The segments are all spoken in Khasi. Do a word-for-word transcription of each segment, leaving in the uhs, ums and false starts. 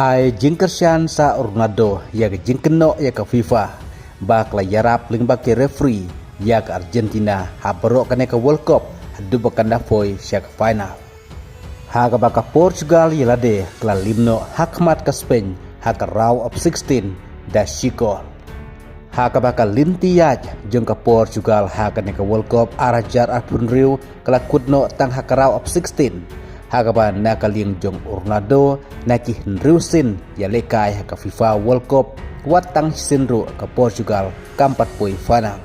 Ai jingkyrshan sa Ronaldo ïa ka jingkynnoh ïa ka FIFA ba ka la ïarap lyngba ki referee ïa ka Argentina ha baroh kane ka World Cup haduh ba kan da poi sha ka final. Ha kaba ka Portugal ïa lade ka la lim noh ha khmat ka Spain ha ka round of sixteen da shi kol. Ha kaba ka lynti ïaid jong ka Portugal ha kane ka World Cup ar hajar arphew hynriew ka la kut noh tang ha ka round of sixteen. Ha kaba na ka liang jong Ronaldo na ki hynriew sien ïalehkai ha ka FIFA World Cup, wat tang shisien ruh ka Portugal kam pat poi final.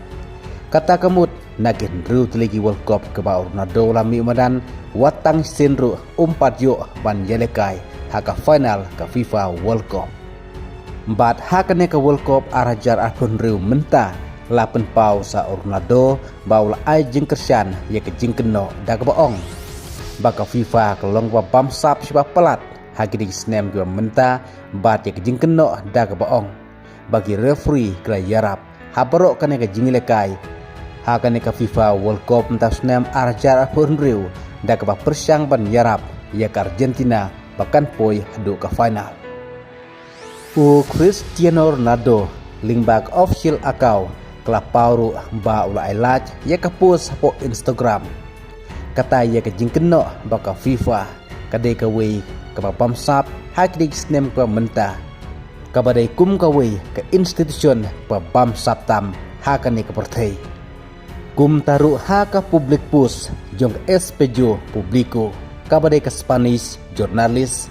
Kata ka mut na ki hynriew tylli ki World Cup kaba Ronaldo la mih madan, wat tang shisien ruh um pat ïoh ban ïalehkai ha ka final ka FIFA World Cup. Bad ha kane ka World Cup ar hajar arphew hynriew mynta la pynpaw sa Ronaldo ba u la ai jingkyrshan ïa ka jingkynnoh da kaba ong ba ka FIFA ka long ba bamsap shiba palat ha kine ki snem kiba mynta, bad ïa ka jingkynnoh da kaba ong ba ki referee ki la ïarap ha baroh kane ka jingïalehkai ha kane ka FIFA World Cup mynta u snem ar hajar arphew hynriew da kaba pyrshang ban ïarap ïa ka Argentina ba kan poi haduh ka final. U Cristiano Ronaldo lyngba ka official account ka la paw ruh ba u la ai lad ïa ka post hapoh Instagram. Kata ïa ka jingkynnoh ba ka FIFA ka dei kawei kaba bamsap ha kine ki snem kiba mynta, kaba dei kum kawei ka institution kaba bamsap tam ha kane ka pyrthei. Kumta ruh ha ka public post jong ka Espejo Publico, kaba dei ka Spanish journalist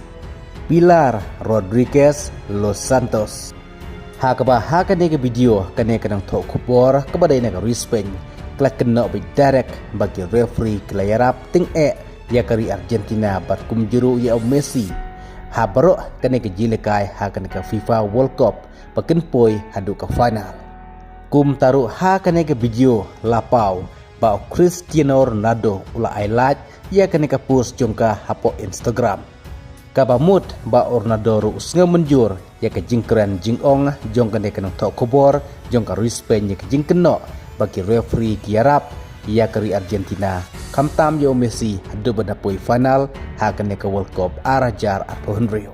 Pilar Rodriguez Los Santos. Ha kaba ha kane ka video kane ka nongthoh khubor kaba dei na ka ri Spain ka la kynnoh beit direct ba ki referee ki la ïarap tyngeh ïa ka ri Argentina bad kumjuh ruh ïa u Messi ha baroh kane ka jingïalehkai ha kane ka FIFA World Cup ba kin poi haduh ka final. Kumta ruh ha kane ka video la paw ba u Cristiano Ronaldo u la ai lad ïa kane ka post jong ka hapoh Instagram. Kaba mut ba u Ronaldo ruh u sngew mynjur ïa ka jingkren jingong jong kane ka nongthoh khubor jong ka ri Spain ïa ka jingkynnoh ba ki referee ki ïarap ïa ka ri Argentina khamtam ïa u Messi haduh ban da poi final ha kane ka World Cup ar hajar arphew hynriew.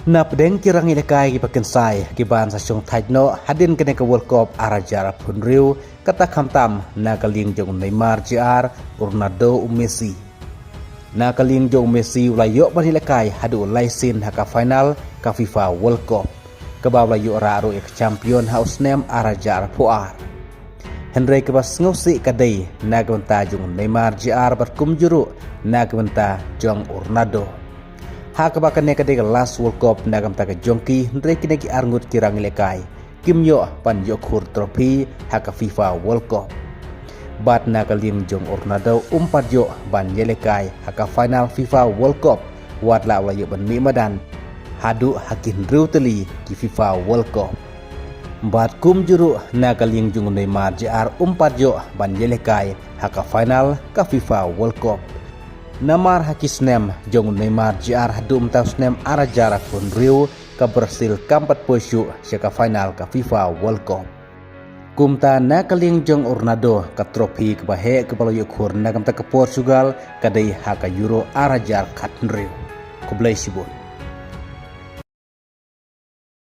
Na pdeng ki rangïalehkai kiba kynsai kiban sa shong thait noh hadien kane ka World Cup ar hajar arphew hynriew, kata khamtam na ka liang jong u Neymar Junior, u Ronaldo, u Messi. Na ka liang jong u Messi u la ïoh ban ïalehkai haduh lai sien ha ka final ka FIFA World Cup, kaba u la ïoh rah ruh ïa ka champion ha u snem ar hajar arphew ar. Hynrei kaba sngewsih ka dei na ka bynta jong u Neymar Junior bad kumjuh ruh na ka bynta jong u Ronaldo. Ha kaba kane ka dei ka last World Cup na ka bynta ka jong ki, hynrei kine ki arngut ki rangïalehkai kim ïoh ban ïoh khur trophy ha ka FIFA World Cup. Bad na ka liang jong u Ronaldo um pat ïoh ban ïalehkai ha ka final FIFA World Cup, wat la u la ïoh ban mih madan haduh ha ki hynriew tylli ki FIFA World Cup. Bad kumjuh ruh na ka liang jong u Neymar Junior um pat ïoh ban ïalehkai ha ka final ka FIFA World Cup. Namar ha ki snem jong u Neymar Junior haduh mynta u snem ar hajar arphew hynriew, ka Brazil kam pat poi shuh sha ka final ka FIFA World Cup. Kumta na ka liang jong u Ronaldo, ka trophy kaba heh kaba la ïoh khur na ka bynta ka Portugal ka dei ha ka Euro ar hajar khathynriew. Khublei shibun.